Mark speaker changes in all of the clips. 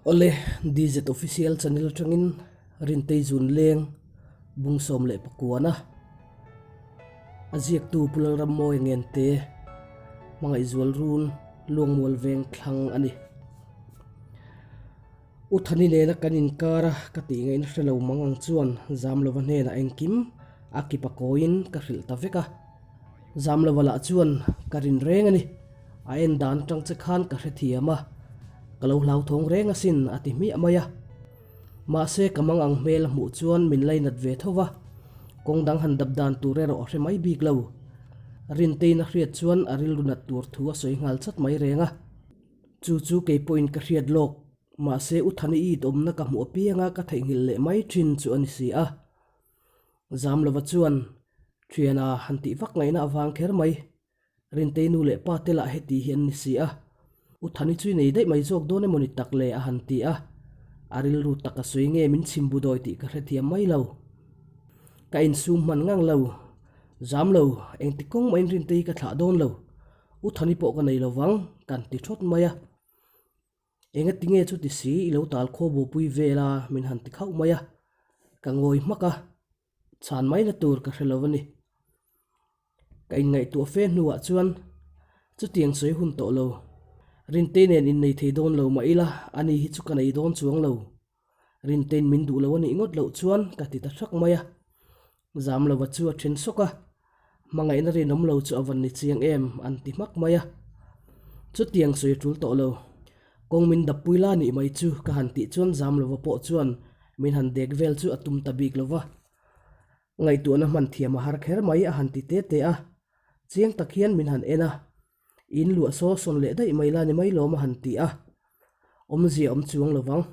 Speaker 1: Awle, DZ Official channel atangin Rintei Zun Leng bung 19 a a ziaktu Pu Lalrammawia Ngente Hmangaihzual Run Luangmual Veng thlang a ni. U Thani nena kan inkar a ka tih ngaihna hre lo mang ang chuan Zamlova hnenah engkim a kip a kawiin ka hrilh ta vek a. Zamlova lah chuan ka rin reng a ni, a en dan atang che khan ka hrethiam a, ka lo hlauthawng reng asin a ti hmiah mai a. Mahse ka mang ang hmel a hmuh chuan min lainat ve tho va, kawng dang han dap dan tur erawh a hre mai bik lo. Rintein a hriat chuan a rilru nat tur thu a sawi nghal chat mai reng a. Chu chu kei pawhin ka hriat lawk, mahse U Thani it awmna ka hmuh apianga ka theihnghilh leh mai thin chu a ni si a. Zamlova chuan Thiana han tih vak ngaihna avang kher mai. Rintei nu leh pa te lah heti hi an ni si a. U Thani chu i nei daih mai zawk dawn emaw ni tak le a han ti a. A rilru tak a sawi nge min chhim bu dawi tih ka hrethiam mai lo. Ka insum hman ngang lo. Zamlo, engti kawng mahin Rintei ka thlah dawn lo. U Thani pawh ka nei lo vang, kan ti thawt mai a. Engati nge chuti si i lo tal khaw bupui vel a min han ti khauh mai a, ka ngawi hmak a, chhan mai na tur ka hre lo a ni. Ka inngaihtuah fe hnuah chuan chutiang sawi hun tawh lo. Rintei nen innei thei dawn lo mah ila ani hi chu ka nei dawn chuang lo. Rintein min duh lo a nih ngawt loh chuan ka ti ta hrak mai a. Zamlova chu a then sawk a, Hmangaihna rinawm lo chu a van ni chiang em an ti hmak mai a. Chutiang sawi a tul tawh lo. Kawng min dappui la nih mai chu ka han tih chuan Zamlova pawh chuan min han dek vel chu a tum ta bik lo va. Ngaihtuahna hman thiam a har kher mai a han ti te te a. Chiang tak hian min han en a. In luah saw sawn leh daih mai la ni mai lawm a han ti a. Awmzia awm chuang lo vang.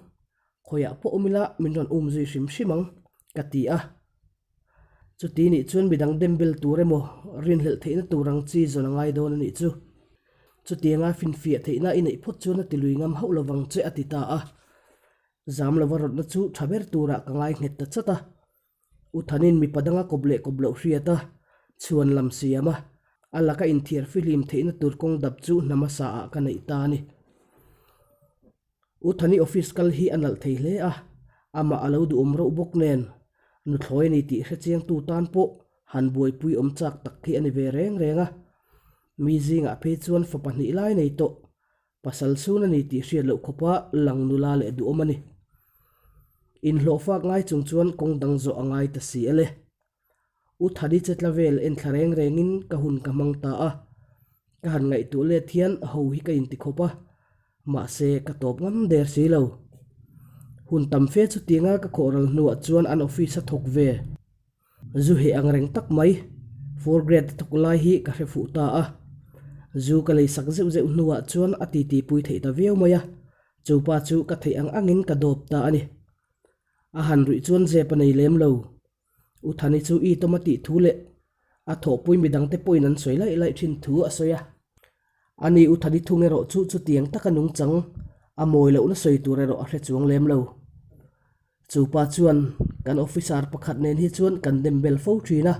Speaker 1: Khawiah pawh awm ila min rawn um zui hrim hrim ang, ka ti a. Chuti nih chuan midang dembel tur emaw rinhlelh theihna tur ang chi zawn a ngai dawn a nih chu. Chutianga finfiah theihna i neih phawt chuan a ti lui ngam hauh lo vang che a ti ta a. Zam lova rawtna chu tha ber turah ka ngai nghet ta chat a. U Thanin mipa danga kawp leh kawp loh hriat a, chhuan lam siam a, a laka inthiar fihlim theihna tur kawng dap chu hna hmasa ah ka neih ta a ni. U Thani office kal hi a nalh thei hle a, amah a lo duhawm reuh bawk nen, nuthlawi a ni tih hrechiangtu tan pawh han buaipui awm chak tak hi a ni ve reng reng a. Mi zingah phei chuan fa pahnih lai nei tawh, Pasal chhun a ni tih hriat loh khawpa lang nula leh duhawm a ni. Inhlawh fak ngai chung chuan kawng dang zawh a ngai ta si ale. U Thadi che tla vel en thla reng rengin ka hun ka hmang ta a. Ka han ngaihtuah let hian ho hi ka inti khawp a, mahse ka tawp ngam der si lo. Hun tam fe chutianga ka khawhral hnuah chuan an office a thawk ve. Zu heh ang reng tak mai, four grade thawk lai hi ka hre fuh ta a. Zu ka lei sak zeuh zeuh hnuah chuan a titi pui theih ta viau mai a, chu pa chu ka theih ang angin ka dawp ta a ni. A han ruih chuan zep a nei lem lo. U Thani chu i tawm a tih thu leh a thawhpui midangte pawhin an sawi laih laih thin thu a sawi a. Ani U Thani thung erawh chu chutiang taka nungchang a mawi lohna sawi tur erawh a hre chuang lem lo. Chu pa chuan kan officer pakhat nen hi chuan kan dem bel fo thin a,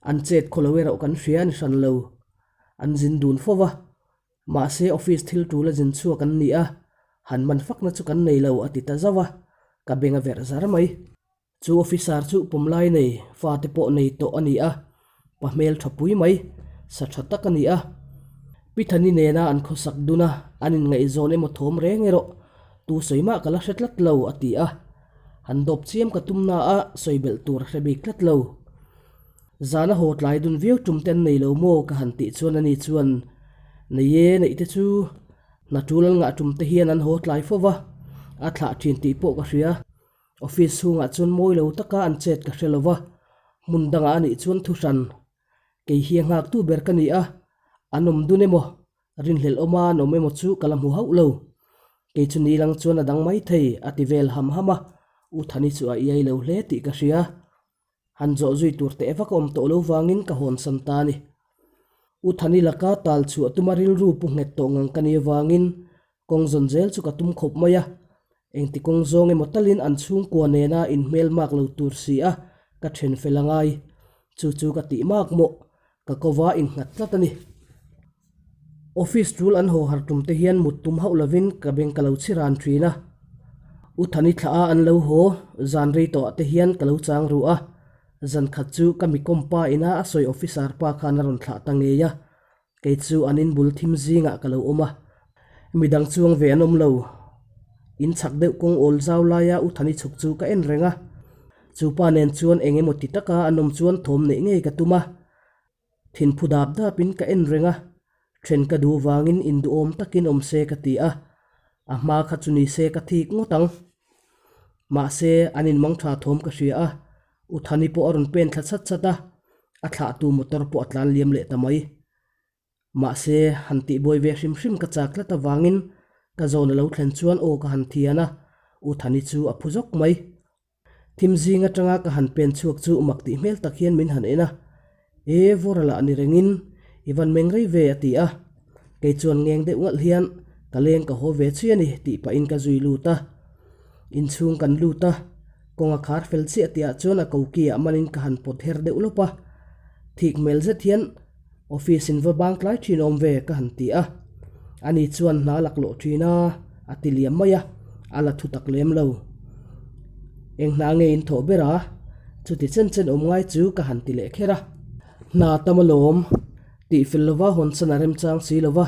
Speaker 1: an chet khaw lo erawh kan hria a ni hran lo, an zin dun fo va, mahse office thil tul a zin chhuak an ni a, han man fakna chu kan nei lo a ti ta zauh a, ka beng a verh zar mai. Chu officer chu pawmlai nei fate pawh nei tawh a ni a, pa hmel tha pui mai, sa tha tak a ni a. Pi Thani nena an khawsak dun a, an inngaihzawn emaw thawm reng erawh tu sawi mah ka la hre tlat lo a ti a. Han dawp chiam ka tum na a, sawi belh tur a hre bik tlat lo. Zana haw tlai dun viau tum te an nei lo maw ka han tih chuan ani chuan, Nei e, neih te chu hna tul an ngah tum te hian an haw tlai fo va, a thlah thin tih pawh ka hria. Office chhungah chuan mawi lo taka an chet ka hre lo va, hmun dangah a nih chuan thu hran. Kei hi a nghaktu ber ka ni a, an awm dun emaw, rinhlelh awma an awm emaw chu ka la hmu hauh lo. Kei chu ni lang chuan a dang mai thei, a ti vel ham ham a, U Thani chu a iai lo hle tih ka hria. Han zawh zui tur teh vak a awm tawh lo vangin ka hawnsan ta a ni. U Thani laka tal chhuah tuma rilru pu nghet tawh ngang ka ni avangin kawng zawn zel chu ka tum khawp mai a. Engti kawng zawng emaw talin an chhungkua nena inhmel mak lo tur si a, ka then fel a ngai. Chu chu ka tih mak mawh, ka kova innghat tlat a ni. Office tul an haw har tum te hian mut tum hauh lovin ka beng ka lo chhi ran thin a. U Thani thlah a an lo haw zan rei tawh ah te hian ka lo chang ru a. Zan khat chu ka mi kawm pa ina a sawi officer pa khan a rawn thlah ta ngei a. Kei chu an in bul thim zingah ka lo awm a. Midang chuang ve an awm lo. In chhak deuh kawng awl zau laia U Thani chhuk chu ka en reng a. Chu pa nen chuan eng emaw ti taka an awm chuan thawm neih ngei ka tum a. Thinphu dap dapin ka en reng a, then ka duh vangin induhawm takin awm se ka ti a, a hma kha chu ni se ka thik ngawt ang. Mahse, an inmang tha thawm ka hria a, U Thani pawh a rawn pen thla chat chat a, a thlahtu motor pawh a tlan liam leh ta mai. Mahse, han tihbuai ve hrim hrim ka chak tlat avangin ka zawn a lo thlen chuan aw ka han thian a, U Thani chu a phu zawk mai. Thim zing atanga ka han pen chhuak chu mak tih hmel tak hian min han en a, E, vawra lah ni rengin i van meng rei ve a ti a. Kei chuan ngeng deuh ngalh hian ka leng ka haw ve chiah a ni tih pahin ka zui lut a. Inchhung kan lut a, kawng a khar fel chiah tihah chuan a koki ah manin ka han pawt her deuh lawp a. Thik hmel zet hian Office in va bang tlai thin awm ve ka han ti a, ani chuan hna laklawh thin a, a ti liam mai a, a la thu tak lem lo. Eng hna nge in thawh ber a? Chuti chen chen awm ngai chu ka han ti leh kher a. Hna tam alawm, tih fel lova hawnsan a remchang si lova,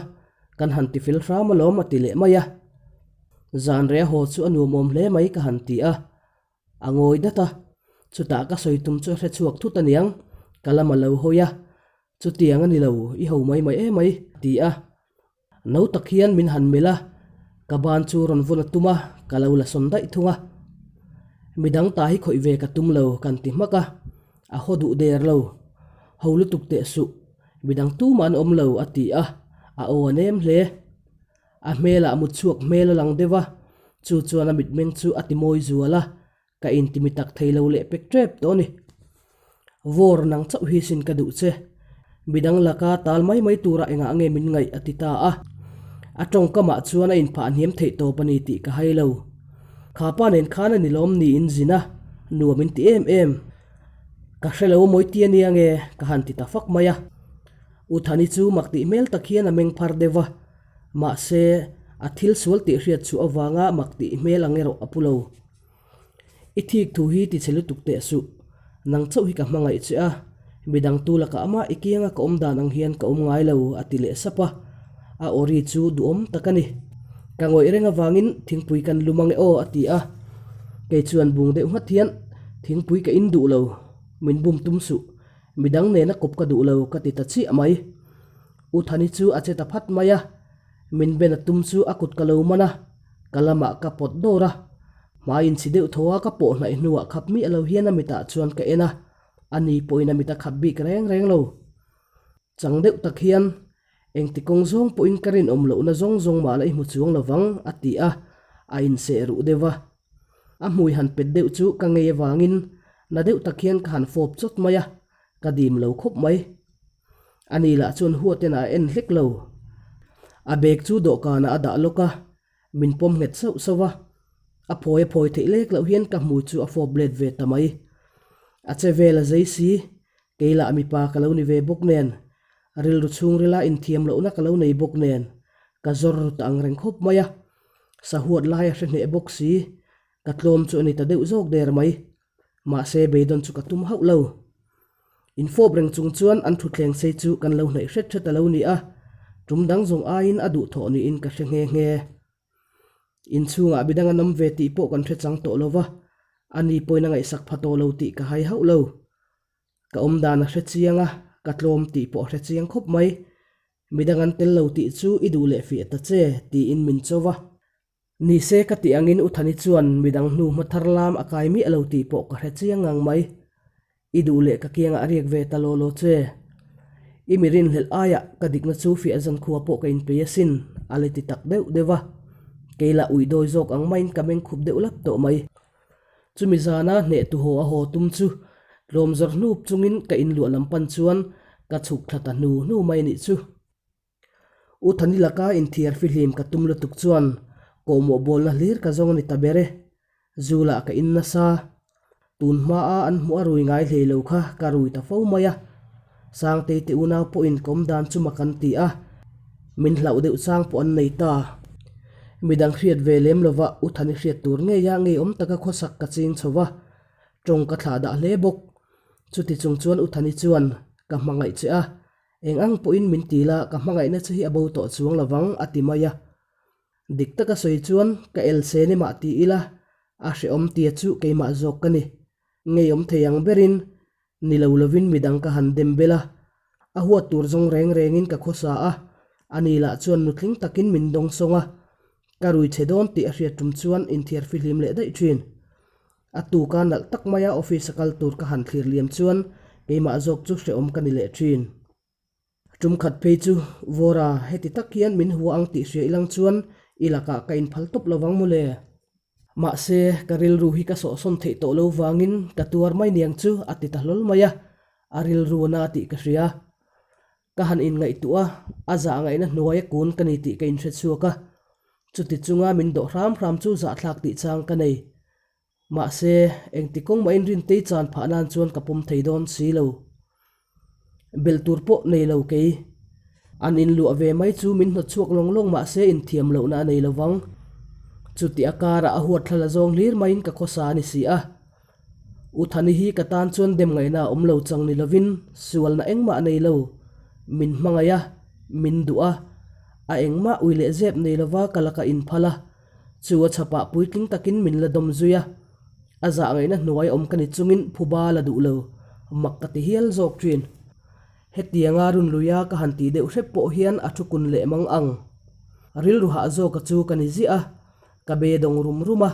Speaker 1: kan han ti fel hram alawm a ti leh mai a. Zan reh a haw chu a nuamawm hle mai ka han ti a. A ngawi dat a, chutah ka sawi tum chu a hre chhuak thut aniang, ka lam a lo hawi a, chutiang a ni lo, i ho mai mai em mai, a ti a. No tak hian min han melh a, ka ban chu rawn vawn a tum a, ka lo la sawn daih thung a. Midang ta hi khawih ve ka tum lo, kan ti hmak a, a haw duh der lo. Ho lutuk teh suh, midang tumah an awm lo, a ti a, a aw a nem hle. A hmelah mutchhuak hmel a lang deuh a, chu chuan a mitmeng chu a ti mawi zual a, ka intimi tak thei lo leh pek tep tawh a ni. Vawr nang chauh hi sin ka duh che, midang laka tal mai mai tura engah nge min ngaih a ti ta a. A tawngkamah chuan a inphah hniam theih tawp a ni tih ka hai lo. Kha pa nen khan a ni lawm ni in zin a, nuam in ti em em. Ka hre lo mawi ti a nia nge ka han ti ta fak mai a. U Thani chu mak tih hmel tak hian a meng phar deuh a. Mahse, a thil sual tih hriat chhuah avanga mak tih hmel ang erawh a pu lo. I thik thu hi ti chhe lutuk teh suh. Nang chauh hi ka hmangaih che a, midang tu lakah amah i kianga ka awm dan ang hian ka awm ngai lo, a ti leh sap a. A aw ri chu duhawm tak a ni. Ka ngawih reng avangin thingpui kan lum ang e aw, a ti a. Kei chuan bung deuh nghat hian thingpui ka in duh lo, min bum tum suh. Midang nena kawp ka duh lo, ka ti ta chiah mai. U Thani chu a che ta phat mai a, min ben a tum chu a kut ka lo man a, ka lamah ka pawt dawr a. Hmai inchhi deuh tho a ka pawh hnaih hnuah khap miah lo hian a mitah chuan ka en a, ani pawhin a mit a khap bik reng reng lo. Chang deuh tak hian, Engti kawng zawng pawhin ka rinawm lohna zawng zawng mah la i hmu chuang lovang, a ti a, a inseh ruh deuh a. A hmui han pet deuh chu ka ngei avangin na deuh tak hian ka han fawp chawt mai a, ka dim lo khawp mai. Ani lah chuan huaten a en hlek lo. A bag chu dawhkanah a dah lawk a, min pawm nghet sauh sauh a. A phawi a phawi theih lek loh hian ka hmui chu a fawp let ve ta mai. A che vel a zei si, kei lah mipa ka lo ni ve bawk nen, rilru chhungrila inthiam lohna ka lo nei bawk nen, ka zawr ru ta ang reng khawp mai a. Sahuat lai a hre hneh bawk si, ka tlawm chu a ni ta deuh zawk der mai. Mahse beidawn chu ka tum hauh lo. Infawp reng chung chuan an thutthleng sei chu kan lo hnaih hret hret a lo ni a, tum dang zawng aiin a duhthawh niin ka hre nghe nghe. Inchhungah midang an awm ve tih pawh kan hre chang tawh lo va, ani pawhin a ngaihsak pha tawh lo tih ka hai hauh lo. Ka awm dan a hre chiang a, ka tlawm tih pawh a hre chiang khawp mai. Midang an tel lo tih chu i duh leh fiah ta che, tiin min cho va. Ni se ka tih angin U Thani chuan midang hnu hma thar lam a kai miah lo tih pawh ka hre chiang ngang mai. I duh leh ka kiangah a riak ve ta law law che. I mi rinhlelh aiah ka dikna chu fiah zan khua pawh ka inpei asin, a le ti tak deuh deuh a. Kei lah uih dawi zawk ang maiin ka meng khup deuh lap tawh mai. Chumi zana hneh tu haw a haw tum chu tlawm zawr hnup chungin ka inluah lam pan chuan ka chhuk thla ta hnu hnu mai nih chu. U Thani laka inthiar fihlim ka tum lutuk chuan kawhmawh bawlna hlir ka zawng a ni ta ber e. Zu lah ka in nasa. Tun hmaa an hmuh a rui ngai hlei lo kha ka rui ta fo mai a. Sangtei te unau pawhin ka awm dan chu mak an ti a. Min hlauh deuh chang pawh an nei ta. Midang hriat ve lem lova U Thani hriat tur ngeia ngeiawm taka khawsak ka ching chho va, tawng ka thlah dah hle bawk. Chuti chung chuan U Thani chuan, Ka hmangaih che a, eng ang pawhin min ti la, ka hmangaihna che hi a bo tawh chuang lovang, a ti mai a. Dik taka sawi chuan ka elsen emah ti ila, a hrehawm tia chu keimah zawk ka ni. Ngeiawm thei ang berin Ni lo lovin midang ka han dem bel a, a huat tur zawng reng rengin ka khawsa a, ani lah chuan nutling takin min dawng sawng a, ka rui chhe dawn tih a hriat tum chuan inthiar fihlim leh daih thin. A tuka nalh tak maia office a kal tur ka han thlir liam chuan keimah zawk chu hrehawm ka ni leh thin. Tum khat phei chu Vawra heti tak hian min hua ang tih hria ilang chuan i lakah ka inphal tawp lo vang mawle. Mahse, ka rilru hi ka sawhsawn theih tawh lo vangin ka tuar mai niang chu a ti ta hlawl mai a, a rilru a na tih ka hria. Ka han inngaihtuah a, a zah ngaihna hnuaia kun ka ni tih ka inhre chhuak a, chuti chunga min dawh hram hram chu zahthlak tih chang ka nei. Mahse, engti kawng mah inrintei chan phah nan chuan ka pawm thei dawn si lo. Belh tur pawh nei lo kei. An inluah ve mai chu min hnawt chhuak lawng lawng mahse inthiam lohna a nei lo vang. Chuti a karah a huat thlala zawng hlir maiin ka khawsa a ni si a. U Thani hi ka tan chuan dem ngaihna a awm lo chang ni lovin sualna engmah a nei lo. Min hmangaih a, min duh a, a engmah ui leh zep nei lova ka laka inphal a. Chu a chhapah puitling takin min la dawm zui a, a zah ngaihna hnuai awm ka ni chungin phuba la duh lo, mak ka ti hial zawk thin. Hetianga run luia ka han tih deuh hrep pawh hian a thu kun leh mang ang. Rilru hah zawka chu ka ni ziah a, ka be dawng rum rum a,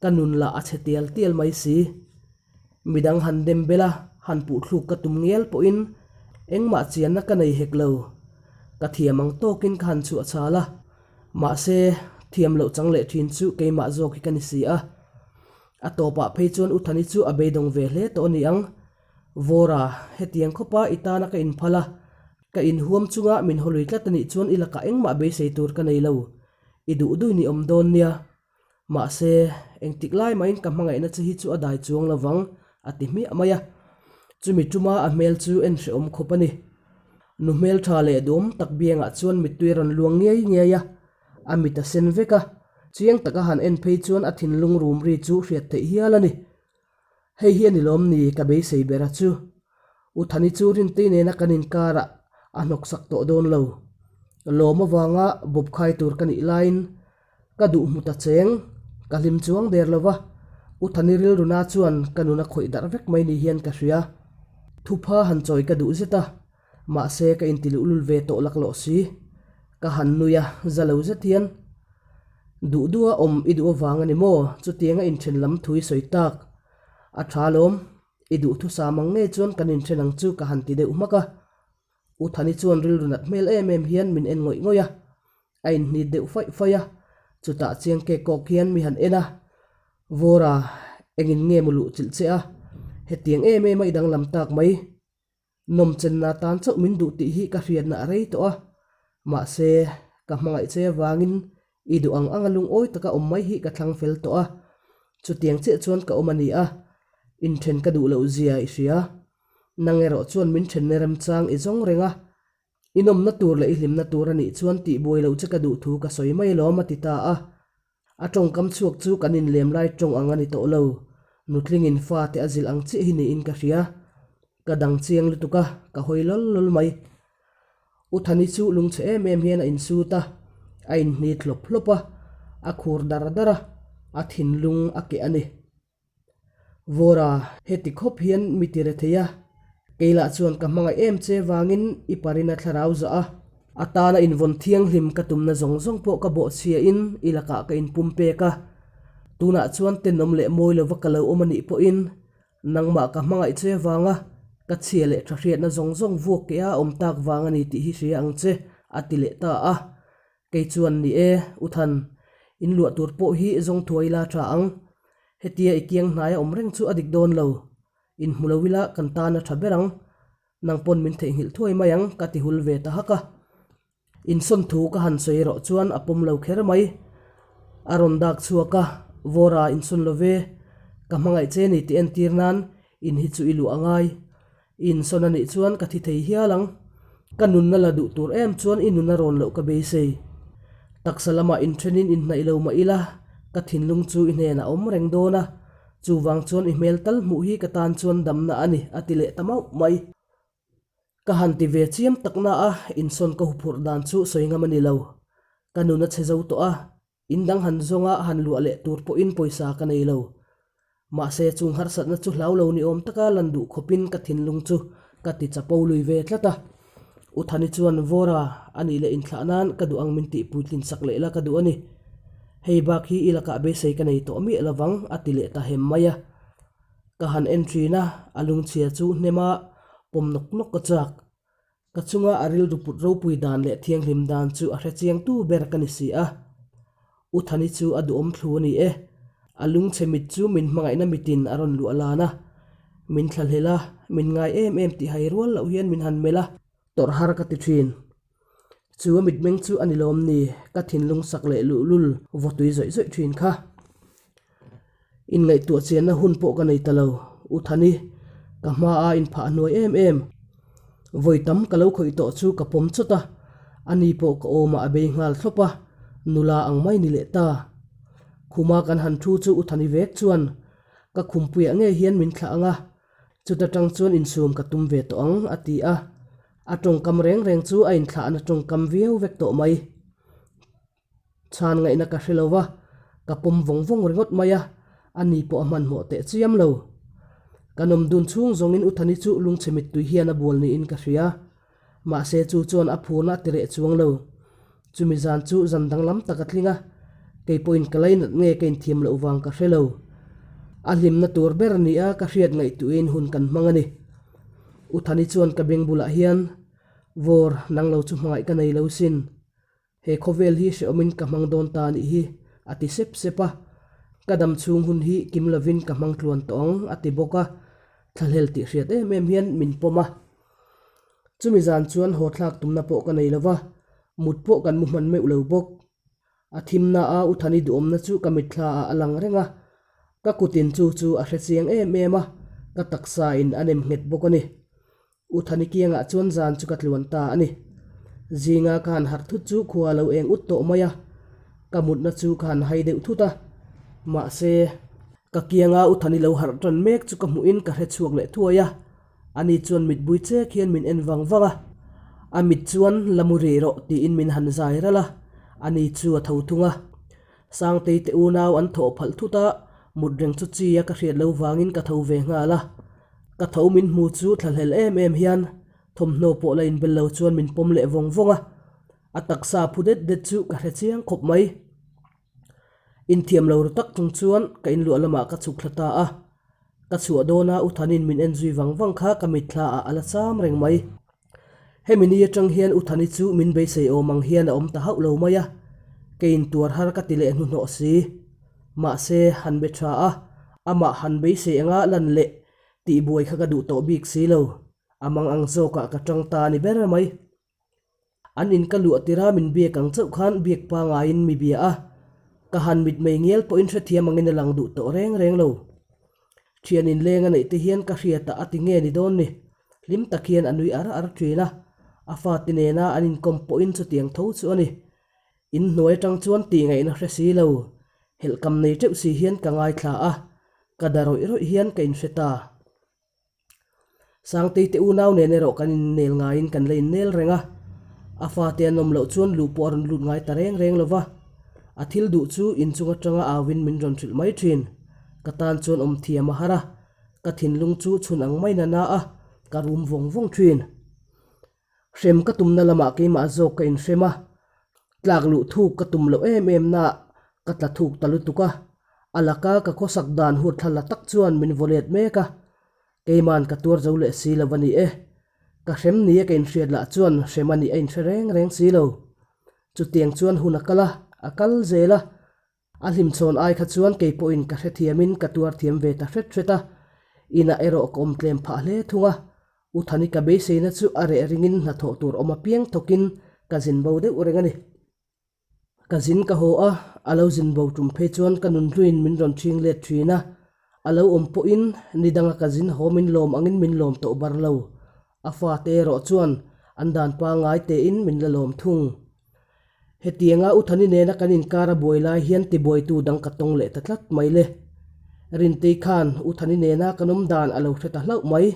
Speaker 1: ka nun lah a chhe tial tial mai si. Midang han dem bel a, han puhthluk ka tum ngial pawhin engmah chianna ka nei hek lo. Ka thiam ang tawkin ka han chhuah chhal a. Mahse, thiam loh chang leh thin chu keimah zawk hi ka ni si a. A tawpah phei chuan U Thani chu a beidawng ve hle tawh a ni ang. Vawra, hetiang khawpa i tana ka inphal a, ka inhuam chunga min hawlui tlat a nih chuan i lakah engmah beisei tur ka nei lo. I duh duin i awm dawn nia. Mahse, engtik lai mahin ka hmangaihna che hi chu a dai chuang lo vang, a ti hmiah mai a. Chumi tuma a hmel chu en hrehawm khawp a ni. Nu hmel tha leh duam tak biangah chuan mittui a rawn luang ngiai ngiai a, a mit a sen vek a, chiang taka han en phei chuan a thinlung rum ri chu hriat theih hial a ni. Hei hi a ni lawm ni ka beisei ber a chu. U Thani chu Rintei nena kan inkarah a hnawksak tawh dawn lo. Lawm avanga bawp khai tur ka nih laiin ka duh hmu ta cheng, ka hlim chuang der lo va, U Thani rilruna chuan ka nun a khawih darh vek mai ni hian ka hria. Thupha han chawi ka duh zet a, mahse ka intiluhlul ve tawh laklawh si. Ka han nui a, za lo zet hian, Duh duha awm i duh avang a ni maw? Chutianga inthen lam thu i sawi tak. A tha lawm, i duh thusam ang ngei chuan kan inthen ang chu ka han ti deuh hmak a. U Thani chuan rilru nat hmel em em hian min en ngawih ngawih a, a inhnit deuh faih faih a, chutah chiang kek kawk hian mi han en a, Vawra, engin nge maw luh chilh che a, hetiang em em a i danglam tak mai, nawmchenna tan chauh min duh tih hi ka hriatna a rei tawh a, mahse, ka hmangaih che avangin i duh ang anga lungawi taka awm mai hi ka thlang fel tawh a, chutiang chiah chuan ka awm a ni a, inthen ka duh loh zia i hria. Nang erawh chuan min thenna remchang i zawng reng a, i nawmna tur leh i hlimna tur a nih chuan tihbuai loh che ka duh thu ka sawi mai alawm a ti ta a. A tawngkam chhuak chu kan inlem lai tawng ang a ni tawh lo, nutlingin fate a zilh ang chiah hi niin ka hria. Ka dang chiang lutuk a, ka hawi lawl lawl mai. U Thani chu lungchhe em em hian a insut a, a inhnit hlawp hlawp a, a khur dar dar a, a thinlung a keh a ni. Vawra, heti khawp hian mi ti re thei a, kei lah chuan ka hmangaih em che vangin i parina thlarau zah a, a tana invawn thianghlim ka tumna zawng zawng pawh ka bawhchhiain i lakah ka inpum pek a, tunah chuan tenawm leh mawi lova ka lo awm a nih pawhin nangmah ka hmangaih che vanga ka chhia leh tha hriatna zawng zawng vuak keh a awm tak vang a ni tih hi hria ang che, a ti leh ta a. Kei chuan ni e, U Than, in luah tur pawh hi zawng thuai ila tha ang. Hetia i kiang hnaia awm reng chu a dik dawn lo. In hmu lo ila kan tan a tha ber ang. Nang pawn min theihnghilh thuai mai ang ka ti hul ve ta hak a. Insawn thu ka han sawi erawh chuan a pawm lo kher mai. A rawn dak chhuak a, Vawra insawn lo ve, ka hmangaih che ni tih entir nan in hi chu i luah a ngai. I insawn a nih chuan ka thi thei hial ang. Ka nunna la duh tur em chuan i nun a rawn loh ka beisei. Taksa lamah inthenin inhnaih lo mah ila, ka thinlung chu i hnenah a awm reng dawn a, chuvang chuan i hmel tal hmuh hi ka tan chuan damna a ni, a ti leh ta mauh mai. Ka han ti ve chiam tak na a, insawn ka huphurh dan chu sawi ngam a ni lo. Ka nun a chhe zo tawh a, in dang han zawnga han luah leh tur pawhin pawisa ka nei lo. Mahse, chung harsatna chu hlau lo ni awm taka lan duh khawpin ka thinlung chu ka ti chapo lui ve tlat a. U Thani chuan Vawra a nih leh inthlah nan ka duh ang min tih puitlin sak leh la ka duh a ni. Hei bak hi i lakah beisei ka nei tawh miah lovang a ti leh ta hem mai a. Ka han en thin a, a lungchhia chu hnema pawm nawk nawk ka chak. Ka chunga a rilru put ropui dan leh thianghlim dan chu a hrechiangtu ber ka ni si a. U Thani chu a duhawm thlu a ni e. A lungchhe mit chu min hmangaihna mitin a rawn luah lan a. Min thlahlel a, min ngai em em tih hai rual loh hian min han melh a. Tawrh har ka ti thin. Chu a mitmeng chu a ni lawm ni, ka thinlung sak leh luhlul vawtui zawih zawih thin kha. Inngaihtuah chianna hun pawh ka nei ta lo, U Thani, ka hmaa inphah hnuai em em. Vawi tam ka lo khawih tawh chu ka pawm chawt a, ani pawh ka awmah a bei nghal thlawp a, nula ang mai ni leh ta. Khuma kan han thu chu U Thani vek chuan ka khumpuiah ngei hian min thlah ang a, chuta tang chuan insum ka tum ve tawh ang, a ti a. A tawngkam reng reng chu a inthlahna tawngkam viau vek tawh mai. Chhan ngaihna ka hre lo va, ka pawm vawng vawng ringawt mai a, ani pawh a hmanhmawh teh chiam lo. Kan awm dun chhung zawngin U Thani chu lungchhe mittui hian a bual niin ka hria. Mahse chu chuan a phurna a ti reh chuang lo. Chumi zan chu zan danglam tak a tling a, kei pawhin ka lainat nge ka inthiam loh vang ka hre lo. A hlimna tur ber nia ka hriat ngaihtuahin hun kan hmang a ni. U Thani chuan ka beng bulah hian, Vawr, nang lo chu hmangaih ka nei lo sin. He khawvel hi hrehawmin ka hmang dawn ta anih hi, a ti sep sep a. Ka dam chhung hun hi kim lovin ka hmang tluan tawh ang, a ti bawk a. Thlahlel tih hriat em em hian min pawm a. Chumi zan chuan haw thlak tumna pawh ka nei lova, mut pawh kan mu hman meuh lo bawk. A thimna a U Thani duhawmna chu ka mitthla ah a lang reng a. Ka kutin chu chu a hre chiang em em a, ka taksa in a nem nghet bawk a ni. U Thani kiangah chuan zan chu ka tluan ta a ni. Zinga ka han harh thut chu khua a lo eng ut tawh mai a, ka mutna chu ka han hai deuh thut a. Mahse, ka kianga U Thani lo harh tan mek chu ka hmuhin ka hre chhuak leh thuai a, ani chuan mitbui chek hian min en vang vang a. A mit chuan la mu rih rawh tiin min han zai ral a, ani chu a tho thung a. Sangtei te unau an thawh phalh thut a, mut reng chu chi a ka hriat lo vangin ka tho ve nghal a. Ka tho min hmu chu thlahlel em em hian thawmhnaw pawh la inbel lo chuan min pawm leh vawng vawng a, a taksa phu det det chu ka hre chiang khawp mai. Inthiam lo ru tak chung chuan ka inluah lamah ka chhuk thla ta a, ka chhuah dawna U Thanin min en zui vang vang kha ka mitthla ah a la cham reng mai. Hemi ni atang hian U Thani chu min beisei awm ang hian a awm ta hauh lo mai a, keiin tuar har ka ti leh hnuhnawh si. Mahse, han be tha a, amah han beisei anga lan leh tih buai kha ka duh tawh bik si lo, a mang ang zawkah ka tang ta a ni ber mai. An in ka luah tir a min biak ang chauh khan biak pangaiin mi bia a, ka han mitmei ngial pawhin hrethiam angin a lang duh tawh reng reng lo. Thian inleng a neih te hian ka hriatah a ti nge ni dawn ni? Hlim tak hian a nui ar ar thin a, a fate nena an inkawm pawhin chutiang tho chu a ni. In hnuai atang chuan tih ngaihna hre si lo, helhkam nei teuh si hian ka ngaithla a, ka da rawih rawih hian ka inhre ta. Sangtei te unau nen erawh kan innel ngaiin kan la innel reng a, a fate an awm loh chuan luh pawh a rawn lut ngai ta reng reng lo va, a thil duh chu inchung atanga auin min rawn hrilh mai thin. Ka tan chuan awm thiam a har a, ka thinlung chu chhun ang mai nana a, ka rum vawng vawng thin. Hrem ka tumna lamah keimah zawk ka inhrem a, tlak luh thuk ka tum loh em em na ka tla thuk ta lutuk a, a laka ka khawsak dan hurthla la tak chuan min vaw let mek a, keiman ka tuar zo leh si lo a ni e. Ka hrem nia ka inhriat lah chuan hrem a nih a inhre reng reng si lo. Chutiang chuan hun a kal a, a kal zel a, A hlimchhawn ai kha chuan kei pawhin ka hrethiamin ka tuar thiam ve ta hret hret a, inah erawh ka awm tlem phah hle thung a, U Thani ka beiseina chu a reh ringin hnathawh tur awm apiang thawkin ka zin bo deuh reng a ni. Ka zin ka haw a, a lo zin bo tum phei chuan ka nunhluin min rawn ṭhing let ṭhin a, a lo awm pawhin ni danga ka zin haw min lawm angin min lawm tawh bar lo. A fate erawh chuan An dan pangngai tein min la lawm thung. Hetianga U Thani nena kan inkar a buai lai hian tibuaitu dang ka tawng leh ta tlat mai le. Rintei khan U Thani nena kan awm dan a lo hre ta hlauh mai.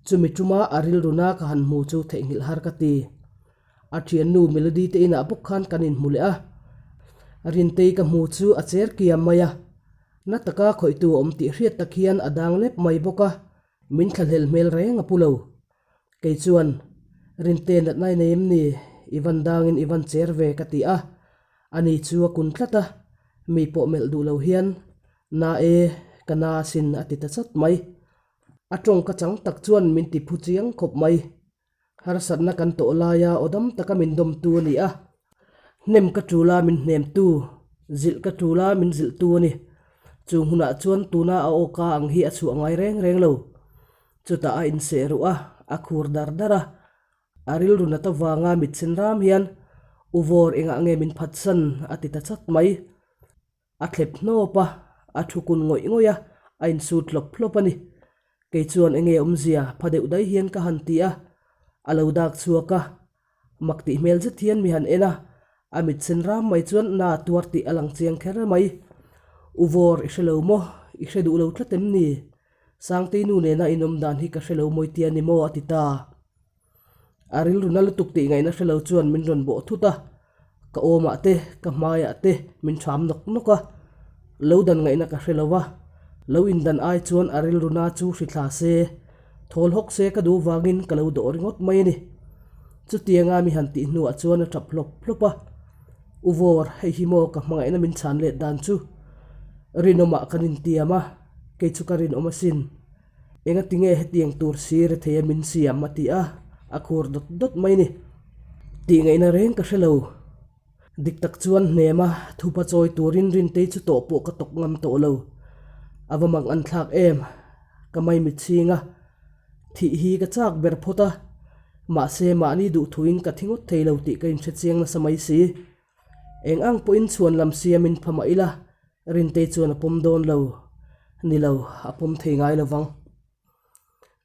Speaker 1: Chumi tuma a rilruna ka han hmu chu theihnghilh har ka ti. A thiannu Melody te inah bawk khan kan inhmu leh a. Rintei ka hmu chu a cher kiam mai a. Na taka khawihtu a awm tih hriat tak hian a dang lep mai bawk a. Min thlahlel hmel reng a pu lo. Kei chuan, Rinte natna i nei em ni? I van dangin i van cher ve ka ti a. Ani chu a kun tlat a, mi pawh melh duh lo hian, Na e, ka na asin a ti ta chat mai. A tawng ka chang tak chuan min ti phu chiang khawp mai. Harsatna kan tawh laia aw dam taka min dawmtu a ni a, hnem ka tul a min hnemtu, zilh ka tul a min zilhtu a ni. Chu hmunah chuan tuna a awka ang hi a chhuah ngai reng reng lo. Chutah a inseh ruh a, a khur dar dar a. A rilru nat avanga mitsen ram hian, U Vawr engah nge min phatsan? a ti ta chat mai. A thlep hnawp a, a thu kun ngawih ngawih a, a insut hlawp hlawp a ni. Kei chuan enge awmzia pha deuh daih hian ka han ti a, a lo dak chhuak a. Mak tih hmel zet hian mi han en a, a mit sen ram mai chuan na tuar tih a lang chiang kher mai. U Vawr, i hre lo maw? I hre duh lo tlat em ni? Sangtei nu nena inawm dan hi ka hre lo mawi tia ni maw? a ti ta. A rilru na lutuk tih ngaihna hre lo chuan min rawn bawh thut a, ka awmah te, ka hmaiah te min ṭham nawk nawk a, lo dan ngaihna ka hre lo va, lo indan ai chuan a rilru na chu hri thla se, thawl hawk se ka duh vangin ka lo dawh ringawt mai a ni. Chutianga mi han tih hnuah chuan a ṭap hlawp hlawp a, U Vawr, hei hi maw ka hmangaihna min chhan let dan chu? Rinawmah kan intiam a, kei chu ka rinawm asin. Engati nge hetiang tur si rethei a min siam a ti a, a khur dawt dawt mai ni. Tih ngaihna reng ka hre lo. Dik tak chuan hnema thupa chawi turin Rintei chu tawh pawh ka tawk ngam tawh lo. A va mak an thlak em? Ka mai mitchhing a, thih hi ka chak ber phawt a, mahse mahni duhthuin ka thi ngawt thei lo tih ka inhre chiang nasa mai si. Eng ang pawhin chhuan lam siamin pha mah ila, Rintei chuan a pawm dawn lo. Ni lo, a pawm thei ngai lo vang.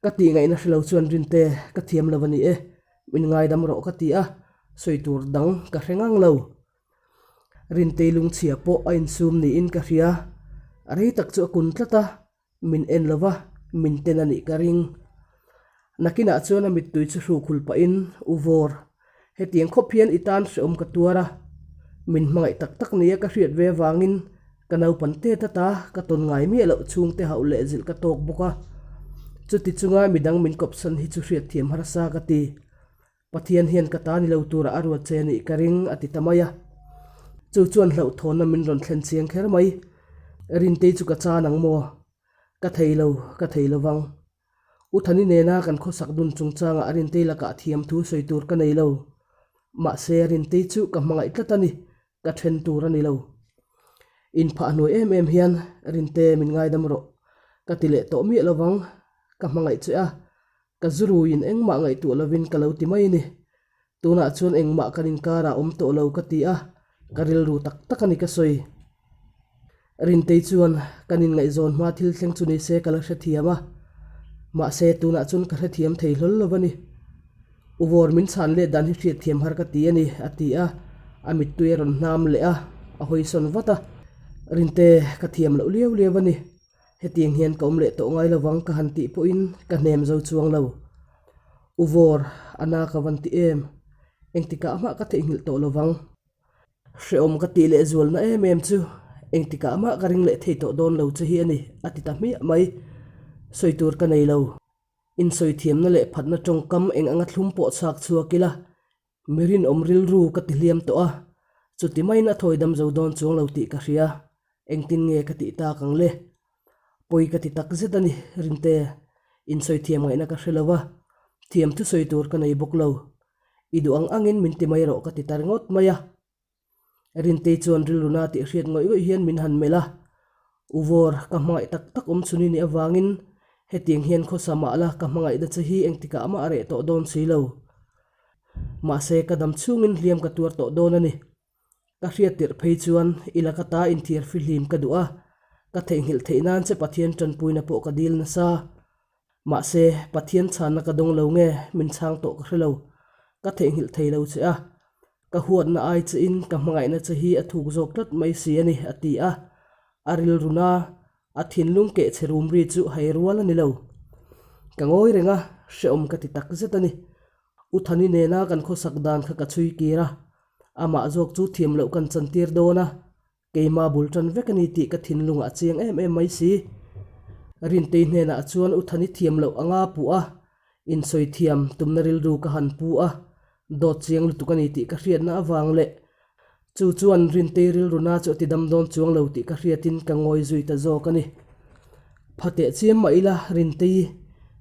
Speaker 1: Ka tih ngaihna hre lo chuan Rinte, ka thiam lo a ni e, min ngaidam rawh ka ti a, sawi tur dang ka hre ngang lo. Rintei lungchhia pawh a insum niin ka hria, rei tak chu a kun tlat a, Min en lo va, min ten a nih ka ring. Nakinah chuan a mittui chu hruk hul pahin, U Vawr, hetiang khawp hian i tan hrehawm ka tuar a. Min hmangaih tak tak nia ka hriat ve avangin ka naupan tet ata ka tawn ngai miah loh chhungte hauh leh zilh ka tawk bawk a. Chuti chunga midang min kawpsan hi chu hriatthiam harsa ka ti. Pathian hian ka ta ni lo tura a ruat che a nih ka ring, a ti ta mai a. Chu chuan hlauhthawnna min rawn thlen chiang kher mai. Rintei chu ka chan ang maw? Ka thei lo, ka thei lo vang. U Thani nena kan khawsak dun chungchangah Rintei lakah thiam thu sawi tur ka nei lo. Mahse, Rintei chu ka hmangaih tlat a ni, ka then tur a ni lo. Inphah hnuai em em hian Rinte min ngaidam rawh, ka ti leh tawh miah lo vang, ka hmangaih che a, Ka zuruiin engmah ngaihtuah lovin ka lo ti mai a ni. Tunah chuan engmah kan inkarah awm tawh lo ka ti a, ka rilru tak tak a ni ka sawi. Rintei chuan kan inngaihzawn hma thil thleng chu ni se ka la hrethiam a, mahse tunah chuan ka hrethiam thei hlawl lo a ni. U Vawr min chhan let dan hi hriatthiam har ka ti a ni, a ti a, a mittui a rawn hnam leh a, a hawisawn vat a. Rinte, ka thiam loh liau liau a ni. Hetiang hian ka awm leh tawh ngai lovang ka han tih pawhin ka hnem zo chuang lo. U Vawr, a na ka van ti em? Engtikah mah ka theihnghilh tawh lovang. Hrehawm ka tih leh zualna em em chu engtikah mah ka ring leh thei tawh dawn lo che hi a ni, a ti ta hmiah mai. Sawi tur ka nei lo. Insawi thiamna leh phatna tawngkam eng anga thlum pawh chhak chhuak ila Mi rinawm rilru ka ti hliam tawh a, chuti maiin a thawi dam zo dawn chuang lo tih ka hria, engtin nge ka tih tak ang le? Pawi ka ti tak zet a ni, Rinte, insawi thiam ngaihna ka hre lo va, thiam thusawi tur ka nei bawk lo. I duh ang angin min ti mai rawh ka ti ta ringawt mai a. Rintei chuan rilru na tih hriat ngawih ngawih hian min han melh a, U Vawr, ka hmangaih tak tak awm chhun i nih avangin hetiang hian khawsa mah la ka hmangaihna che hi engtikah mah a reh tawh dawn si lo. Mahse ka dam chhungin hliam ka tuar tawh dawn a ni. Ka hriat tirh phei chuan i laka ta inthiar fihlim ka duh a, ka theihnghilh theih nan che Pathian tanpuina pawh ka dil nasa. Mahse Pathian chhanna ka dawng lo nge min chhang tawh ka hre lo. Ka theihnghilh thei lo che a, ka huatna ai chein ka hmangaihna che hi a thuk zawk tlat mai si a ni, a ti a. A rilruna a thinlung keh chhe rum ri chu hai rual a ni lo. Ka ngawi reng a, hrehawm ka ti tak zet a ni. U Thani nena kan khawsak dan kha ka chhui kir a, amah zawk chu thiam loh kan chantir dawn a, Keimah bul tan vek a ni tih ka thinlungah a chiang em em mai si. Rintei hnenah chuan U Thani thiam loh anga puh a, insawi thiam tumna rilru ka han pu a, dawt chiang lutuk a ni tih ka hriatna avang leh chu chuan Rintei rilruna chu a ti dam dawn chuang lo tih ka hriatin ka ngawi zui ta zawk a ni. Phateh chiam mah ila Rintei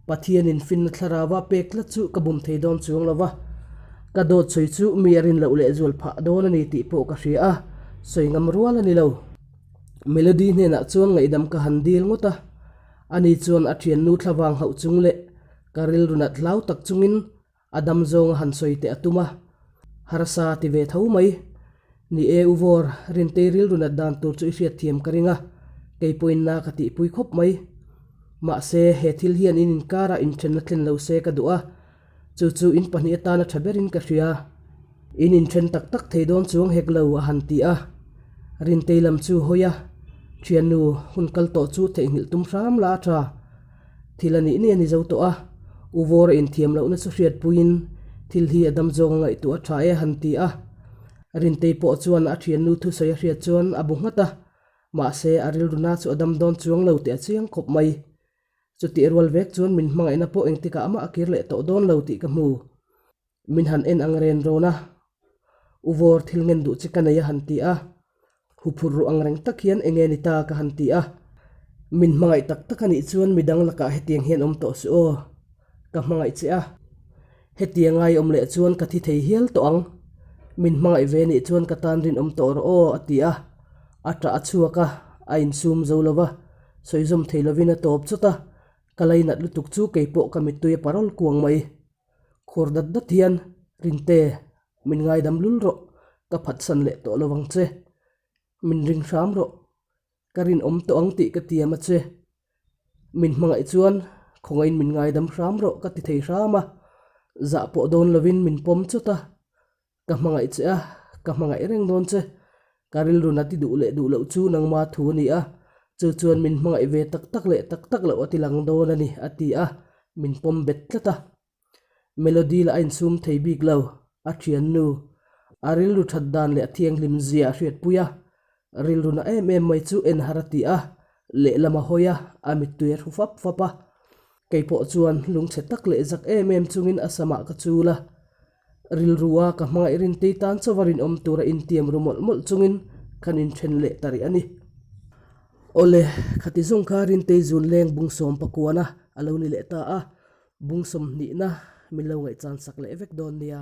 Speaker 1: Pathianin finna thlarau a pek tlat chu ka bum thei dawn chuang lo va, ka dawt sawi chu mi a rin loh leh zual phah dawn a ni tih pawh ka hria a, sawi ngam rual a ni lo. Melody hnenah chuan ngaihdam ka han dil ngawt a, ani chuan a thiannu thlavang hauh chung leh ka rilru nat hlau tak chungin A dam zawng a han sawi teh a tum a, harsa ti ve tho mai. Ni e, U Vawr, Rintei rilru nat dan tur chu i hriat thiam ka ring a, kei pawhin na ka tihpui khawp mai. Mahse, he thil hian in inkarah inthenna thlen lo se ka duh a, chu chu in pahnih atana tha berin ka hria. In inthen tak tak thei dawn chuang hek lo, a han ti a. Rintei lam chu hawi a, Thiannu, hun kal tawh chu theihnghilh tum hram la a tha. Thil a nih nih a ni zo tawh a, U Vawra inthiam lohna chu hriatpuiin thil hi a dam zawng a ngaihtuah a tha e a han ti a. Rintei pawh chuan a thiannu thusawi a hriat chuan a bu nghat a, mahse a rilruna chu a dam dawn chuang lo tih a chiang khawp mai. Chutih rual vek chuan min hmangaihna pawh engtikah mah a kir leh tawh dawn lo tih ka hmu. Min han en ang ren rawn a, U Vawr thil ngen duh che ka nei a han ti a, huphurh ruh ang reng tak hian enge ni ta ka han ti a, min hmangaih tak tak a nih chuan midang lakah hetiang hian awm tawh suh aw, ka hmangaih che a, hetiang ai awm leh chuan ka thi thei hial tawh ang, min hmangaih ve nih chuan ka tan rinawm tawh rawh aw a ti a, a ṭah a chhuak a, a insum zo lo va, sawizawm thei lovin a tawp chawt a, ka lainat lutuk chu keipawh ka mittui a parawl kuang mai. Khur dat dat hian, Rinte, min ngaidam lul rawh, ka phatsan leh tawh lo ang che. Min ring hram rawh, ka rinawm tawh ang tih ka tiam a che. Min hmangaih chuan khawngaihin min ngaidam hram rawh ka ti thei hram a, zah pawh dawn lovin min pawm chawt a. Ka hmangaih che a, ka hmangaih reng dawn che. Ka rilru na ti duh leh duh loh chu nangma thu a ni a, chu chuan min hmangaih ve tak tak leh tak tak loh a ti lang dawn a ni, a ti a, min pawm bet tlat a. Melody lah a insum thei bik lo, a thiannu, a rilru that dan leh a thianghlim zia a hriatpui a, rilru na em em mai chu en har a ti a, lehlam a hawi a, a mittui a hru fap fap a. Keipawh chuan lungchhe tak leh zak em em chungin a samah ka chul a, Rilrua ka hmangaih rintei tan chauha rinawm tura intiam ru mawlh mawlh chungin kan inthen leh ta rih a ni. Awle, khati zawng kha Rintei zun leng bung sawm pakuana a lo ni leh ta a, bung sawmhnihna min lo ngaihchan sak leh vek dawn nia.